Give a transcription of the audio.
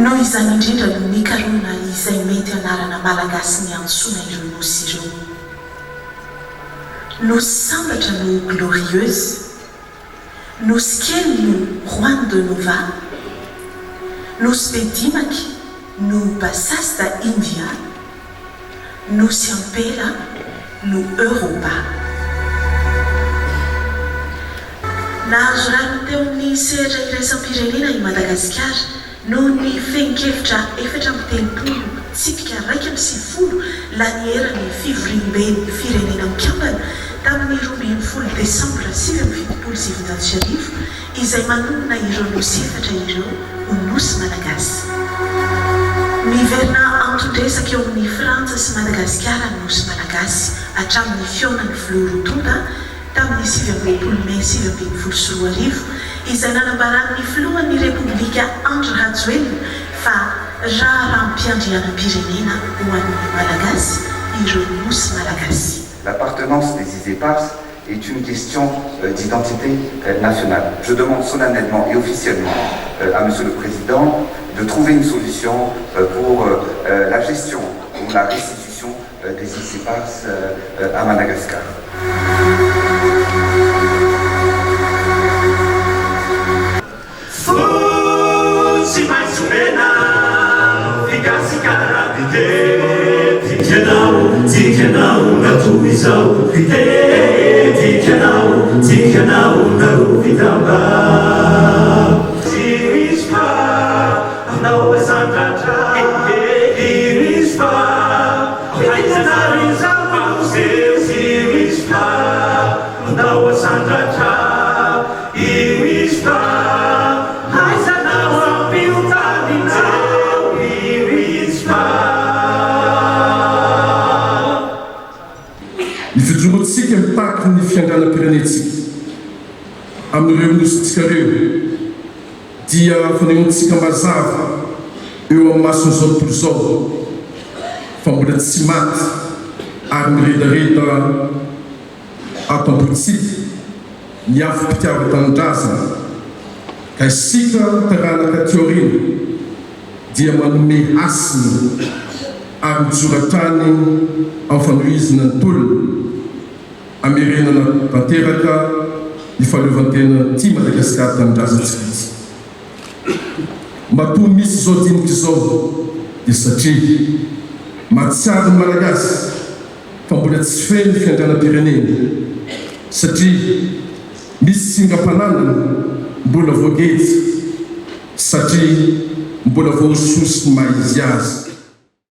Noho izany indrindra no nikarohana izay mety anarana malagasy niantsoana ireo nosy ireo. Nosy Sambatra no Glorieuse, Nosy Kely no Juan de Nova, Nosy Be Dimaky no Bassas da India, Nosy Ampela no Europa. Nahazo rariny teo amin'ny sehatra iraisam-pirenena i Madagasikara noho ny fehin-kevitra 34 tsipika 91 lany eran'ny Fivoriamben'ny Firenena Mikambana tamin'ny 12 desambra 1979 izay manonona ireo nosy efatra ireo ho nosy malagasy. Miverina anton-dresaka eo amin'i Frantsa sy Madagasikara ny nosy malagasy hatramin'ny fihaonan'ny filoha roa tonta tamin'ny 29 mey 2019 izay nanambaran'ny filohan'ny Repoblika Andry Rajoelina fa raharaham-piandrianam-pirenena ho an'ny Malagasy ireo nosy malagasy. L'appartenance des îles éparses est une question d'identité nationale. Je demande solennellement et officiellement à Monsieur le Président de trouver une solution pour la gestion ou la restitution des îles éparses à Madagascar. Fotsy maitso mena Fy gasikara Tiako ianao, tiako ianao na toy izao Tiako ianao, tiako ianao na rovitamba Tsy misy fa anao asandratra Tsy misy fa aiza ary izao Tsy misy fa anao asandratra Io izy fa aiza nao ampio taninao Io izy fa. Ny fijoroantsika mitaky ny fiandrianam-pirenentsika amin'ireo nosintsika ireo dia fanehoantsika mazava eo amin'ny mason'izao tontolo izao fa mbola tsy maty ary miredareda ato am-pontsika ny afom-pitiavan-tanindrazana, ka isika taranaka aty aoriana dia manome hasina ary mijoro hatrany amin'ny fanohizana ny tolona hamerenana tanteraka ny fahaleovantenan'ity Madagasikara tanindrazantsika ity. Matoa misy izao dinika izao dia satria mahatsiaro ny Malagasy fa mbola tsy feno ny fiandrianam-pirenena satria misy singam-pananana mbola voageja satria mbola voahosihosy ny maha izy azy.